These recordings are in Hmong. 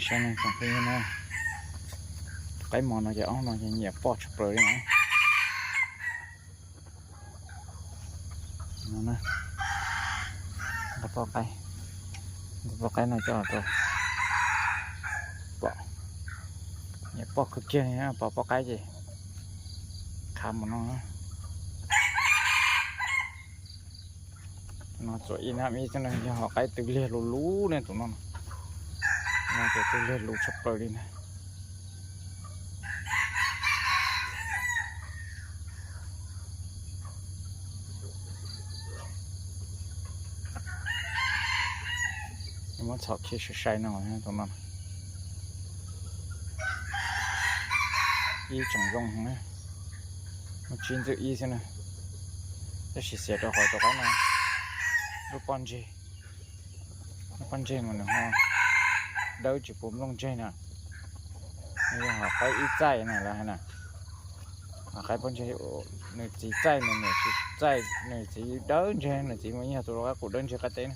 Saib no tsoom phooj ywg na, qaib mos no ces ob hnub no ces nyiam poj tshaj plaws li na. No na, nqa poj qaib, nqa poj qaib no coj rau pom, nyiam poj kawg kiag li na, pom poj qaib ces khav mus no. No txuam ib nab ib xwb na, yog ho qaib tw liag lug lug ne tus no. No ces tw liag lug tshaj plaws li na. Muab txhom khi sai sai no tus no. Ib tsoom zoo, muaj tsib ntxwb ib xwb na. Tab sis xiam rau qhov tus qaib no lub pob ntseg, lub pob ntseg mas nws ho dawb tsis puv nplooj ntseg na. Nws yog ho qaib ib txaij na lawv hais na. Ho qaib pob ntseg, nws txiv txaij, nws niam tsis txaij, nws txiv dawb ntseg, nws txiv mas yog tus qaib qus dawb ntseg qab teb na.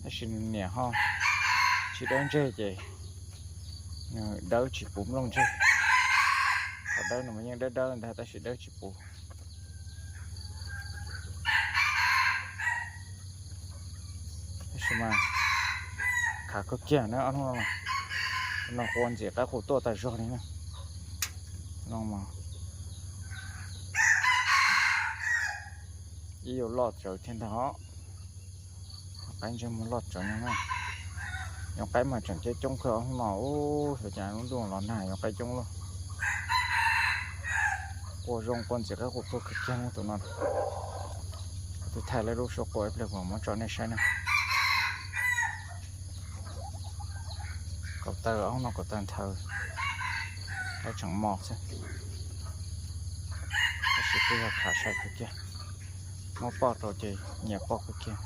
Tab sis nws niam ho tsis dawb ntseg ces nws dawb tsis puv nplooj ntseg. Qhov dawb nws mas yeej dawb dawb ntag tab sis dawb tsis puv. Tab sis mas khav kawg kiag na ob hnub no, no qua ntxim qaib qus tuaj tag zog li na. No mas ib yuav loj tsawv thiab ntag os. Qaib ntsej muag loj tsawv no na. Yoov qaib mas tseem coob coob kawg ob hnub no, ua cas lub ntuj los nag yoov qaib coob luaj. Qua zoo qua ntxim qaib qus tuaj kawg kiag tus no. Kuv twb thaij lawv lub suab qua ib pliag kuv muab tso nej saib na. Kaum taw ob hnub no kaum taw nthawv, qaib tseem mos xwb. Tab sis kuj yog khav sai kawg kiag. Muab poj rau ces nyiam poj kawg kiag.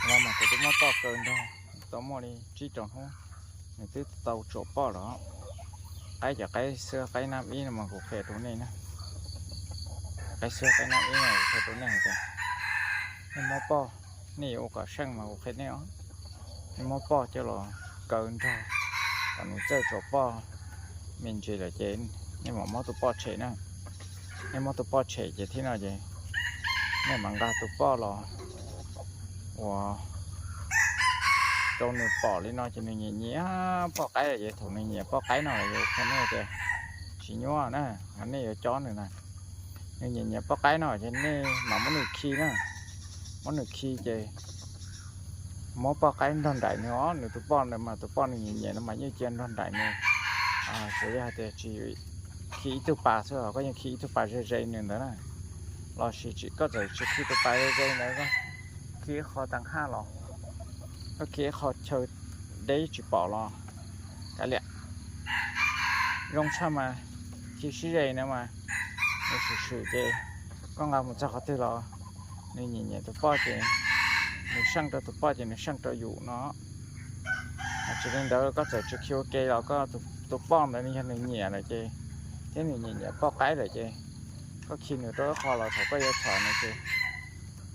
Los mas kuv twb muab poj kaw nrog tau muaj li tsib rau hnub, nws twb tau tsuam poj lawm. Qaib cov qaib xwb qaib nab ib no mas kuv qhia rau nej na. Qaib xwb qaib nab ib no kuv qhia rau nej hais tias nej muab poj, nej yuav ua kom seej mas kuv qhia nej os. Nej muab poj coj los kaw nrog kom nws txawj tsuam poj me ntsis lawm ces nej mam muab tus poj tshem na. Nej muab tus poj tshem ces thib no ces nej mam nqa tus poj los ua rau nws pom li no ces nws nyiam nyiam poj qaib lawm ces thaum nws nyiam poj qaib no lawm ces qhia nej tias tsis nyuaj na, nej yuav cob nws na. Nws nyiam nyiam poj qaib no ces nej mam muab nws khi na, muab nws khi ces muab poj qaib nrog nraim nws os, nws tus poj ntawd mas tus poj nws nyiam nyiam no mas yeej cia nrog nraim nws. Tsuas yog hais tias tsis khi ib tug pas xwb os, koj yeej khi ib tug pas ze ze nws ntawd na. Los sis tsis, koj txawm tsis khi tus pas ze ze ntawd, khi ib qho tag haj los, koj khi ib qho chaw deb tsis pom los kav liam. Zoo tshaj mas khi sib ze na mas nws swm swm ces koj nqa mus txog qhov twg los nws nyiam nyiam tus poj ces nws seej rau tus poj ces nws seej rau yus no. Tsis li ntawd koj txawm tsis khi ua ke los koj tus poj ntawd nws yog nws nyiam lawm ces thiab nws nyiam nyiam poj qaib lawm ces koj khi nws rau ib qho los thaum koj yuav txhom nws ces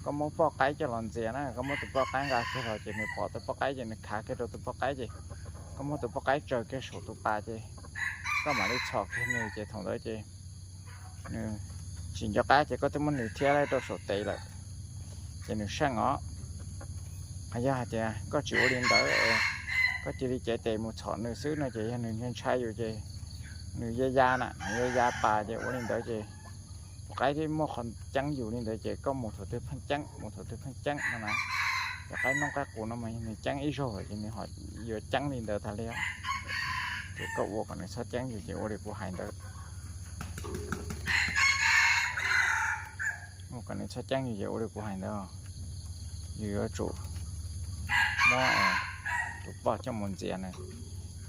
koj muab poj qaib coj los ntxias na, koj muab tus poj qaib nqa kiag los ces nws pom tus poj qaib ces nws khav kiag rau tus poj qaib ces koj muab tus poj qaib tsaws kiag saum tus pas ces koj mam li txhom kiag nws ces thaum ntawd ces nws tsis nco qab ces koj twb muab nws thiab rau saum tes lawm ces nws seej os. Qhov yog hais tias koj tsis ua li ntawd, koj cia li cev tes mus txhom nws xwb no ces yog nws ntshai ntshai yus ces nws ya ya na, nws ya ya pas ces ua li ntawd ces tus qaib thiaj muaj qhov ceeb yus li ntawd ces koj mus thaum twg pheej ceeb, mus thaum twg pheej ceeb no na. Cov qaib noob qaib qus no mas nws ceeb ib zaug ces nws ho yuav ceeb li ntawd tas li. Ces koj ua kom nws txhob ceeb yus ces ua li kuv hais ntawd. Ua kom nws txhob ceeb yus ces ua li kuv hais ntawd. Yus yuav tsum muab tus poj coj mus ntxias nws.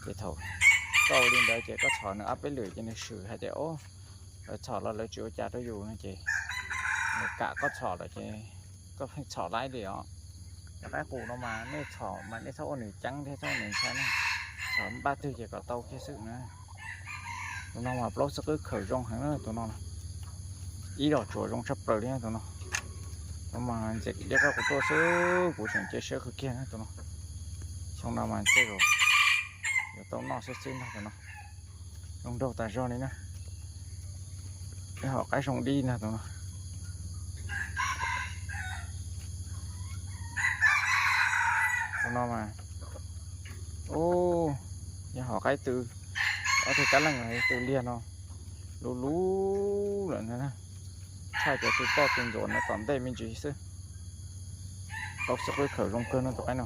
Ces thaum koj ua li ntawd ces koj txhom nws ob peb lwm ces nws swm hais tias, o, lawv txhom los lawv tsis ua cas rau yus no ces nws kam koj txhom lawm ces koj pheej txhom laib li os. Cov qaib qus no mas nej txhom mas nej txhob ua nws ceeb thiab txhob ua nws ntshai na. Txhom npaj twg ces kom tau kiag xwb na. Tus no mas plaub xub qwb khawm zoo heev na tus no. Ib los tsuas zoo tshaj plaws li tus no. Tus no mas ntxim li qaib qus tuaj xwb kuv tseem cia siab kawg kiag na tus no. Xyoo no mas tej zaum Tau noj xwb xwb ntag tus no. Zoo nraug tas zog li na. Ib hom qaib zoo dib ntag tus no. Tus no mas, ub, yog hom qaib tw, ob tug kab leej tw liag no, luv luv lawm ntag na. Tshaj cov tw poj tw ntxuav no tom ntej me ntsis xwb. Tau xwb qwb khawm zoo kawg no tus qaib no.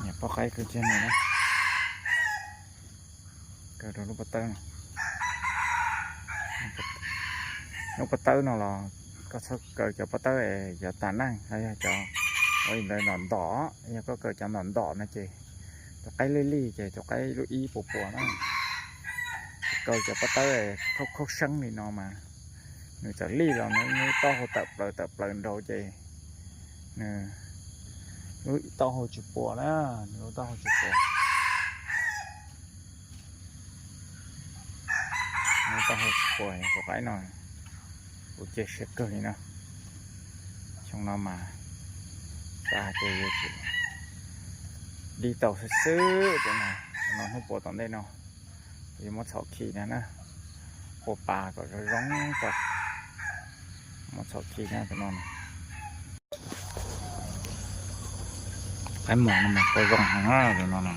Niam poj qaib kawg kiag no na. Kaw rau lub pob tawb no. Lub pob tawb no los koj txhob kaw cov pob tawb es cov tas neej los yog cov ua li ntawd ntom ntom, yog koj kaw cov ntom ntom no ces tus qaib lij lij ces tus qaib lub ib puas puas na. Kaw cov pob tawb khaub khaub seeb li no mas nws txawm lij los nws lub taub hau tawm plaws tawm plaws nraud ces nws lub taub hau tsis puas na, nws lub taub hau tsis puas. Lub taub hau tsis puas tus qaib no, kuv cia siab kawg li na. Xyoo no mas tas ces yuav tsis dib tau xwb xwb tus no. Tus no hnub puas tom ntej no kuv yuav muab txhom khi na na, puas pas kom zoo zoo tso, muab txhom khi na tus no. Qaib mos no mas kuj zoo heev na tus no na.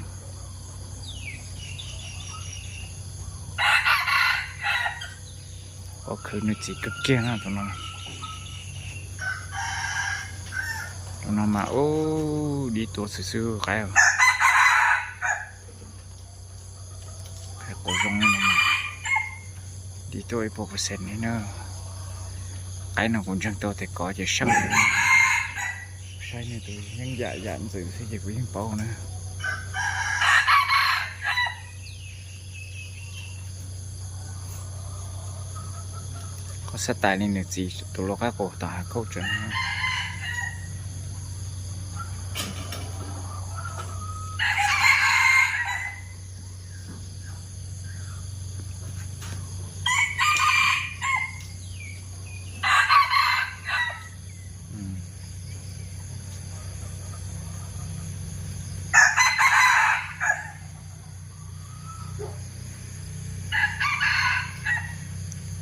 Kuj khwv nws txiv kawg kiag na tus no. Tus no mas ub dib tuaj xwb xwb qaib. Qaib quav zoo, dib tuaj ib puas percent li na. Qaib no kuv ntseeg tau tias kov ces seeb. Saib nws tus yeej yam yam ntxwv xwb ces kuv yeej paub na. Koj xav tais li nws txiv tus lau qaib qus tom hav kauj tseem.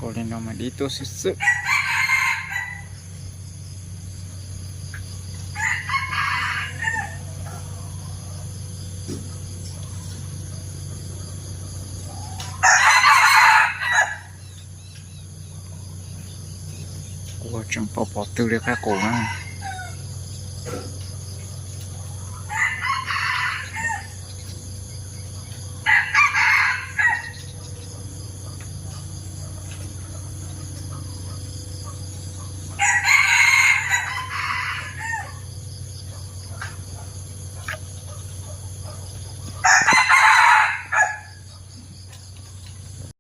Ua li no mas dib tuaj xwb xwb. Kuv tseem pom pom twg li qaib qus na.